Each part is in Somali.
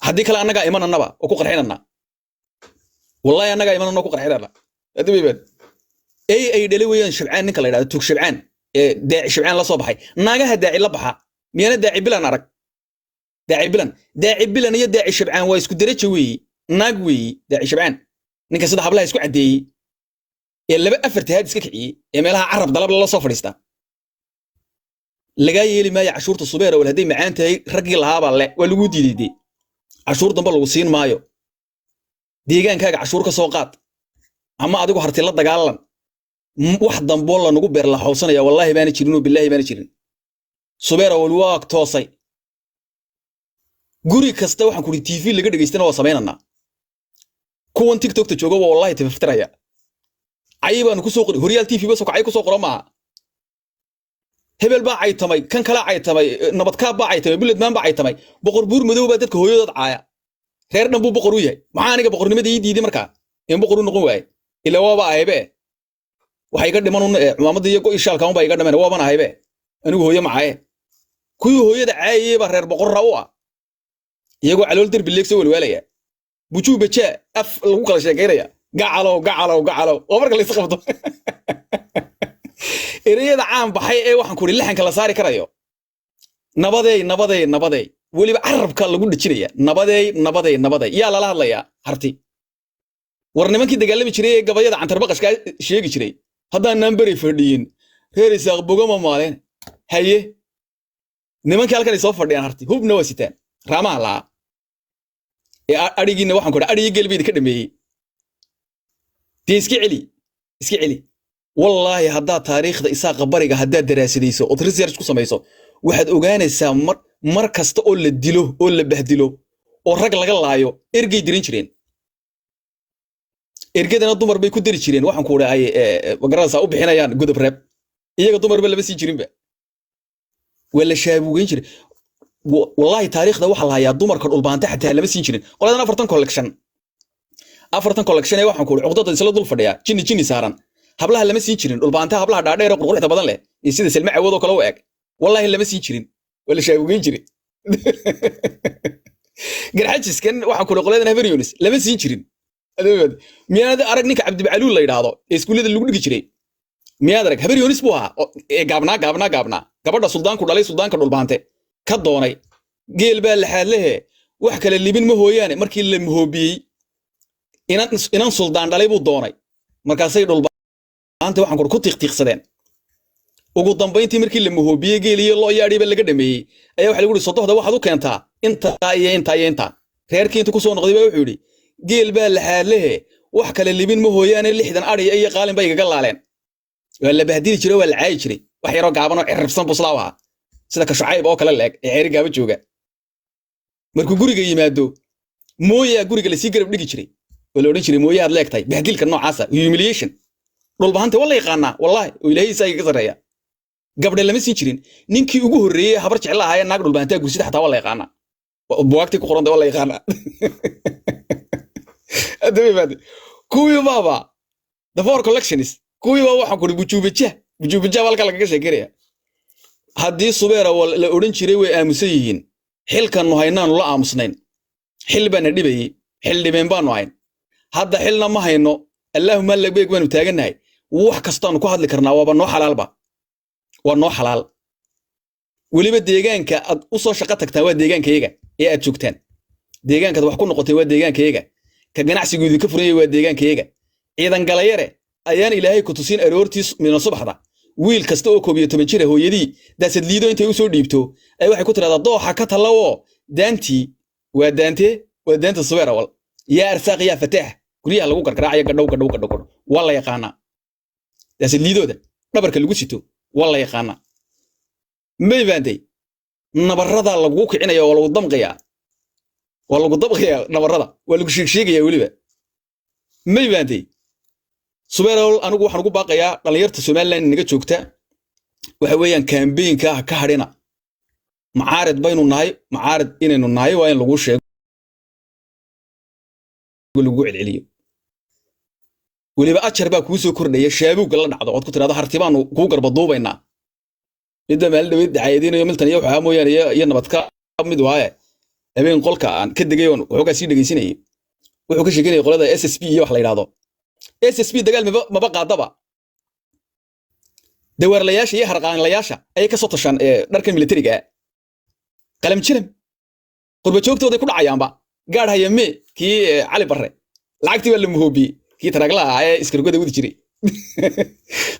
Haddii kale annagaa imananaba oo ku qarxinana. Wallahi annagaa imanana oo ku qarxinana. Hadda ey ay dhalay weeyaan Shabcaan, ninka la yidhahdo Tuug Shabcaan ee Daaci Shabcaan la soo baxay. Naagaha Daaci la baxa miyaana Daaci Bilan arag? Daaci Bilan, Daaci Bilan iyo Daaci Shabcaan waa isku derajo weeyi. Naag weeyi Daaci Shabcaan, ninka sida hablaha isku caddeeyey ee laba afarta haad iska kiciyey ee meelaha carab dalab lala soo fadhiista. Lagaa yeeli maayo cashuurta Subeer Awal. Hadday macaan tahay, raggii lahaabaa le, waa lagu diiday. Dee cashuur dambe lagu siin maayo. Deegaankaaga cashuur ka soo qaad ama adigu Harti la dagaalan. Wax damboo lanagu beer la xawsanaya wallaahi baana jirin oo bilaahi baana jirin. Subeer Awal waa toosay. Guri kasta waxaan kuri TV laga dhegaystana waa samaynanaa. Kuwan TikTokta jooga waa wallahi tifaftiraya. Cay baanu kusoo qori Horyaal TV ba soo cay kusoo qoro maaha. Hebel baa caytamay, kan kala caytamay, Nabadkaab baa caytamay, Buledmaan baa caytamay, Boqor Buur Madow baa dadka hooyadood caaya. Reer dhan buu boqor u yahay. Maxaa aniga boqornimada ii diiday markaa in boqor u noqon waaye? Ilaa waaba ahaybe, waxay iga dhiman un cumaamadda iyo go'i shaalka un baa iga dhiman. Waaban ahaybe anigu hooyo macaaye. Kuwii hooyada caayayey baa reer boqorra u ah, iyagoo calool derbi leeg soo walwaalaya, bujuu bajaa af lagu kala sheekaynaya, gacalow gacalow gacalow. Oo marka la is qabto ereyada caan baxay ee waxaan ku laxanka la saari karayo, nabadeey nabadeey nabadeey, weliba carabka lagu dhejinaya, nabadeey nabadeey nabadeey. Yaa lala hadlayaa? Harti. War nimankii dagaalami jiray ee gabayada Cantarbaqashkaa sheegi jiray, haddaanaan beri fadhiyin reer Isaaq bogama maaleen. Haye, nimankii halkan ay soo fadhiyaan Harti, hubna waa sitaan, raamaha lahaa ee adhigiina waxaan ku dhaha adhigii gelbayda ka dhameeyey. Dee iska celi, iska celi. Wallaahi haddaad taariikhda Isaaqa Bariga haddaad daraasadayso ood research ku samayso, waxaad ogaanaysaa mar kasta oo la dilo oo la bahdilo oo rag laga laayo, ergey dirin jireen. Ergadana dumar bay ku dari jireen. Waxaan ku dhahay magaranaysaa u bixinayaan godob reeb, iyaga dumarba lama sii jirinba, waa la shaabuugeyn jiray. Wallaahi taariikhda waxaa la hayaa dumarka Dhulbaante xataa lama siin jirin. Qoladan 40 collection, 40 collection ee waxaan ku idhi cuqdada isla dul fadhiya, jinni jinni saaran, hablaha lama siin jirin. Dhulbaante hablaha dhaadheer ee qurquruxda badan leh iyo sida Selma Cawad oo kale u eg, wallaahi lama siin jirin, waa la shaabugeyn jiray. Garxajiskan waxaan ku idhi qoladan Habar Yoonis lama siin jirin. Miyaad arag ninka Cabdibacaluul la yidhaahdo ee iskuullada lagu dhigi jiray? Miyaad arag? Habar Yoonis buu ahaa ee gaabnaa gaabnaa gaabnaa, gabadha suldaanku dhalay, suldaanka Dhulbaante ka doonay. Geel baa laxaadlehe, wax kale libin ma hooyaane. Markii la mahoobiyey, inan suldaan dhalay buu doonay. Markaasay Dhulbaante waxaan ku tiiqtiiqsadeen. Ugu dambayntii markii la mahoobiyey, geel iyo lo iyo adhiba laga dhameeyey, ayaa waxa lagu yidhi sodohda waxaad u keentaa intaa iyo intaa iyo intaa. Reerkii inta kusoo noqday baa wuxuu yidhi: geel baa laxaadlehe, wax kale libin ma hooyaane, 60 adhiya iyo qaalin bay igaga laaleen. Waa la bahdili jiray, waa la caayi jiray. Wax yaroo gaaban oo ciribsan buslaaw ahaa, sida ka Shucayb oo kale leeg ee Ceeri Gaaba jooga. Markuu guriga yimaado, mooyaa guriga lasii garab dhigi jiray oo la odhan jiray: mooyaad leegtahay. Bahdilka noocaasa, humiliation, Dhulbahante waa la yaqaanaa wallahi, oo Ilaahay isaa ka sarreeya. Gabdhe lama siin jirin. Ninkii ugu horreeyey Habar Jecla ahaa ee naag Dhulbahantaa gursida xataa waa la yaqaanaa, buwaagtii ku qoranta waa la yaqaanaa. Haddaba imaade kuwii baaba the four collections, kuwii baa waxaan kuri bujuubaja bujuubaja halka lagaga sheekeynaya. Haddii Subeera la odhan jiray way aamusan yihiin, xilkannu haynaanu la aamusnayn. Xil baana dhibayey, xil dhibeen baanu hayn. Hadda xilna ma hayno, allaahuma labeeg baanu taagannahay. Wax kastaanu ku hadli karnaa, waaba noo xalaalba, waa noo xalaal. Weliba deegaanka aad u soo shaqo tagtaan waa deegaankayaga ee aad joogtaan. Deegaankaad wax ku noqotay waa deegaankayaga. Ka ganacsigu idinka furan yahay waa deegaankayaga. Ciidan Galayare ayaan Ilaahay ku tusin. Aroortii mina subaxda, wiil kasta oo 11 jira hooyadii daasad liido intay u soo dhiibto ay waxay ku tidhahdaa: dooxa ka tallawoo daantii waa daantee, waa daanta Subeer Awal. Yaa arsaaq yaa fataax, guryaha lagu gargaraacayo gadhow gadhow gadhow gadhow, waa la yaqaanaa. Daasad liidooda dhabarka lagu sito waa la yaqaanaa. May baantay nabaradaa lagugu kicinaya, waa lagu damqayaa, waa lagu damqayaa nabarada, waa lagu sheegsheegaya weliba. May baantay Subeerol? Anigu waxaan ugu baaqayaa dhallinyarta Somaliland inaga joogta, waxa weeyaan campaignka ha ka hadhina. Macaarid baynu nahay, macaarid inaynu nahay waa in lagu sheego, lagu celceliyo. Weliba ajar baa kuu soo kordhaya shaabuugga la dhacdo ood ku tidhahdo Harti baanu kuu garbaduubaynaa. Midda maalin dhaweyd dacaayadinayo Milton iyo waxaa mooyaane iyo Nabadka mid waaye. Habeen qolka aan ka degay oon waxoogaa sii dhegaysanayay, wuxuu ka sheekanayay qolada SSB iyo wax la yidhaahdo. SSB dagaal maba qaadaba. Dawaarlayaasha iyo harqaanlayaasha ayay ka soo tashaan dharka militariga ah. Qalam jilam qurba joogtooday ku dhacayaanba. Gaadh hayame kii Cali Barre lacagtii baa la mahoobiyey. Kii taraaglaha ahaa ee iskargada wadi jiray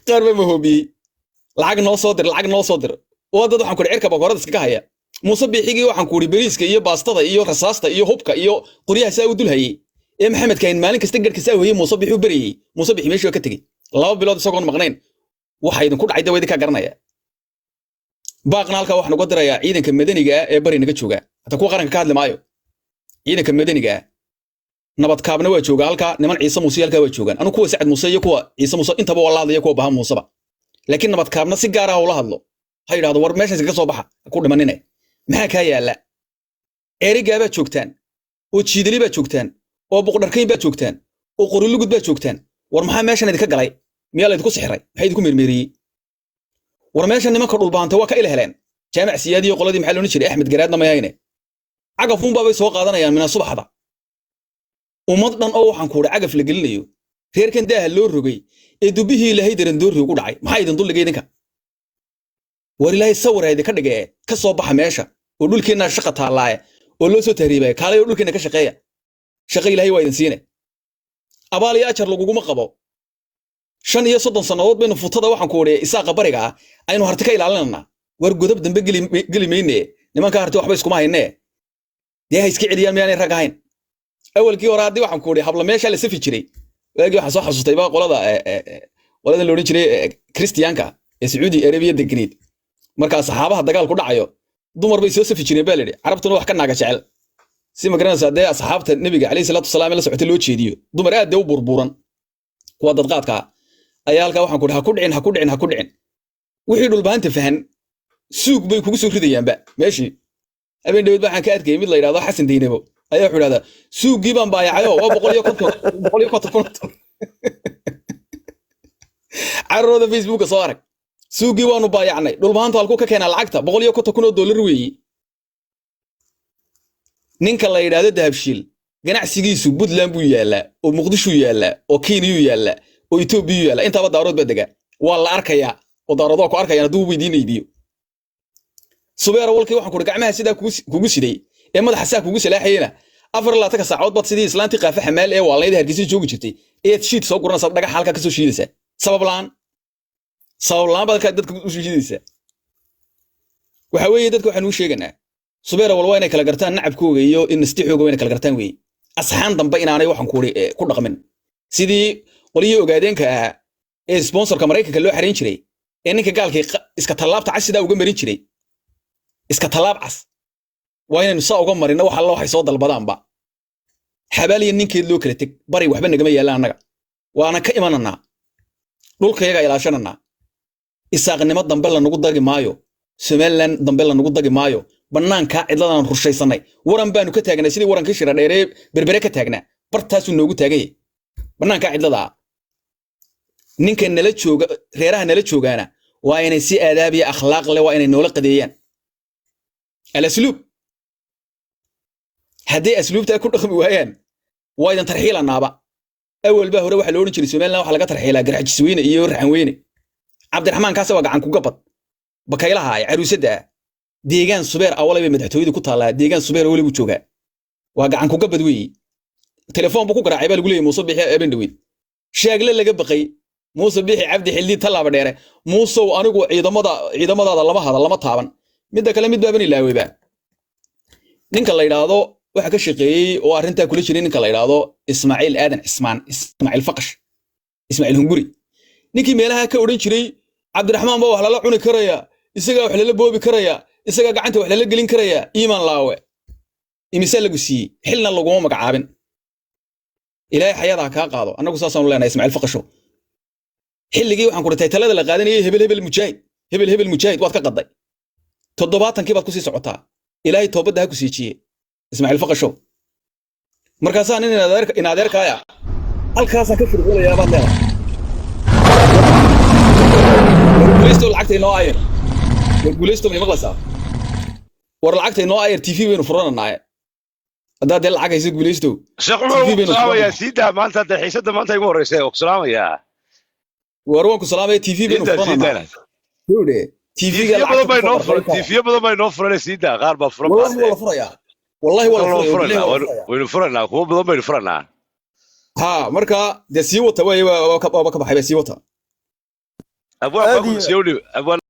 qaar baa mahoobiyey. Lacag noo soo dir, lacag noo soo dir. Waa dad waxaan ku cirka bakoorada iskaga haya. Muuse Biixigii waxaan ku uri beriiska iyo baastada iyo rasaasta iyo hubka iyo qoryaha saa u dul hayay ee Maxamed Kaahin maalin kasta garhka saa hoyey, Muuse Biixi u beryayey. Muuse Biixi meeshii waa ka tegey 2 bilood isagoon maqnayn. Waxa idinku dhacay dawa idinkaa garanaya. Baaqna halkaa waxaan uga dirayaa ciidanka madaniga ah ee bari naga jooga, hata kuwa qaranka ka hadli maayo. Ciidanka madaniga ah nabadkaabna waa jooga halkaa, niman Ciise Muuse halkaa waa joogaan. Anu kuwa Sacad Muuse iyo kuwa Ciise Muuse intaba waa la hadlaya, kuwa Baha Muuseba, laakiin nabadkaabna si gaar ah ula hadlo. Ha yidhahdo, war meeshaas kaga soo baxa, ku dhimanine. Maxaa kaa yaalla? Ceerigaa baad joogtaan oo Jiidali baad joogtaan oo Boqdharkayn baad joogtaan oo Qorilugud baad joogtaan. War maxaa meeshan idinka galay? Miyaa laydinku sixiray? Maxaa idinku meermeeriyey? War meeshan nimanka Dhulbaanta waa ka ila heleen. Jaamac Siyaadiyo qoladii maxaa loodhan jiray, Axmed Garaadna mayayne, cagafuunbaa bay soo qaadanayaan mina subaxda. Ummad dhan oo waxaan kuudhi cagaf la gelinayo, reerkan daaha loo rogay ee dubbihii Ilaahay darandoorri ugu dhacay, maxaa idin duldhigay idinka? War Ilaahay sawira idinka dhigee, ka soo baxa meesha oo dhulkeenna shaqa taallaaye oo loo soo tahriibaya. Kaalay oo dhulkeenna ka shaqeeya. Shaqa Ilaahay waa idin siine, abaal iyo ajar laguguma qabo. 35 sannadood baynu futada waxaan ku udhi Isaaqa bariga ah aynu Harti ka ilaalinanaa. War godob dambe geli mayne. Nimanka Harti waxba iskuma haynee, dee ha iska celiyaan. Miyaanay rag ahayn? Awalkii hore haddii waxaan ku udhi habla meeshaa la safi jiray. Waagii waxaan soo xasuustay ba qolada qoladan la odhan jiray Kristiyaanka ee Sacuudi Arabiya deganayd. Markaa saxaabaha dagaal ku dhacayo dumar bay soo safi jireen baa layidhi. Carabtuna wax ka naaga jecel si ma garanaysaa? Dee asxaabta Nebiga calayhi salaatu wasalaam ee la socotay loo jeediyo dumar aad dee u burburan, kuwa dadqaadka ah ayaa halkaa waxaan ku ha ku dhicin, ha ku dhicin, ha ku dhicin. Wixii Dhulbaanta fahan suug bay kugu soo ridayaanba meeshii. Habeen dhaweed waxaan ka arkayay mid la yidhahdo Xasan Deynabo ayaa wuxuu idhahdaa, suuggii baan baayacayo, waa 150, 150,000. Cararooda Facebooka soo arag. Suuggii waanu baayacnay. Dhulbahantu halkuu ka keenaa lacagta $150,000 weeyi? Ninka la yidhaahdo Dahabshiil ganacsigiisu Puntland buu yaallaa oo Muqdishuu yaallaa oo Kenyuu yaallaa oo Etoobiyuu yaallaa. Intaaba Daarood baa degaa, waa la arkayaa oo Daarood waa ku arkayaan hadduu weydiin iibiyo. Subeera walkii waxaan kuhi gacmaha sidaa kugu siday ee madaxa saa kugu salaaxayena, 24-ka saacood baad sidii islaantii Qaafe Xamaal ee waalnayda Hargeysa joogi jirtay eed shiid soo guranaysaa, dhagaxa halkaa kasoo shiidaysaa. Sabab la'aan, sabab la'aan baad halkaa dadka u shiidaysaa. Waxa weeye, dadka waxaan uu sheeganaa, subeera wal waa inay kala gartaan nacabkooga iyo in nastixooga, waa inay kala gartaan weeye. Asxaan dambe inaanay waxaan kuuri ku dhaqmin sidii qolyihii Ogaadeenka ahaa ee sponsorka Maraykanka loo xarayn jiray ee ninka gaalkii iska tallaabta cas sidaa uga marin jiray. Iska tallaab cas waa inaynu saa uga marino wax alla waxay soo dalbadaanba. Xabaaliya ninkeed loo kala teg. Bari waxba nagama yaallaan annaga, waana ka imananaa, dhulkayaga ilaashananaa. Isaaqnimo dambe lanagu dagi maayo, Somaliland dambe lanagu dagi maayo. Bannaankaa cidladaan rushaysanay waran baanu ka taagnay, sidii warankii Shira Dheeree Berbere ka taagnaa bartaasuu noogu taagan yahay bannaankaa cidladaa. Ninka nala jooga, reeraha nala joogaana waa inay si aadaab iyo akhlaaq leh, waa inay noola qadeeyaan. Alasluub hadday asluubtaa ku dhaqmi waayaan, waa idin tarxiilanaaba. Awal baa hore waxaa la odhan jiray Somaliland waxaa laga tarxiilaa Garxajisweyne iyo Raxanweyne. Cabdiraxmaan kaase waa gacan kuga bad bakaylaha ee caruusadda ah. Deegaan Subeer Awalay bay madaxtooyadu ku taallaa. Deegaan Subeer Awalay buu joogaa, waa gacan kuga bad weeyi. Telefoon buu ku garaacay baa lagu leeyay Muuse Bixi eben dhaweyd. Sheegle laga baqay Muuse Bixi Cabdi Xildii tallaaba dheere. Muusow, anigu ciidamada ciidamadaada lama hadal, lama taaban. Midda kale, mid baaban ilaaweyba. Ninka la yidhaahdo waxa ka shaqeeyey oo arrintaa kula jiray ninka la yidhaahdo Ismaaciil Aadan Cismaan, Ismaaciil Faqash, Ismaaciil Hunguri, ninkii meelaha ka odhan jiray Cabdiraxmaan baa wax lala cuni karaya, isagaa wax lala boobi karaya, isagaa gacanta wax lala gelin karaya. Iimaan laawe, imisaa lagu siiyey? Xilna laguma magacaabin. Ilaahay xayada ha kaa qaado. Annagu saasaanu leenahay Ismaaciil Faqasho. Xilligii waxaan ku dhintay talada la qaadanayay, hebel hebel mujaahid, hebel hebel mujaahid, waad ka qadday. 70-kii baad kusii socotaa. Ilaahay toobadda ha ku siijiye, Ismaaciil Faqashow. Markaasaa nin in adeerkaaya halkaasaan ka firqulayaa baad leedahay. War guulaysto, lacagta inoo ayar. War guulaysto, may maqlaysaa? War lacagta inoo ayar, TV baynu furananaaye. Haddaad dee lacag haysa, Guulaysto. Sheekh Cumar, TV wuu baynu salaamayaa. furanaa. Sii daa maanta, dee xiisadda maanta igu horreysay oo ku salaamayaa. War waan ku salaamaya. TV baynu Sii daa, sii furananaa. daa. Gawdhe, TV-ga TV badan lacagta bay kusoo noo furan. qarqarinta. TV badan bay noo furan, sii daa, qaar baa furan. Wallahi waa la furayaa, wallahi waa la Loo furaya, billahi furanaa. waa la furayaa. Waynu furanaa, kuwo badan baynu furanaa. Ha, marka dee sii wata waay, waaba ka baxay, sii wata. Abwaan Aad baa iyo sii udhib abwaan.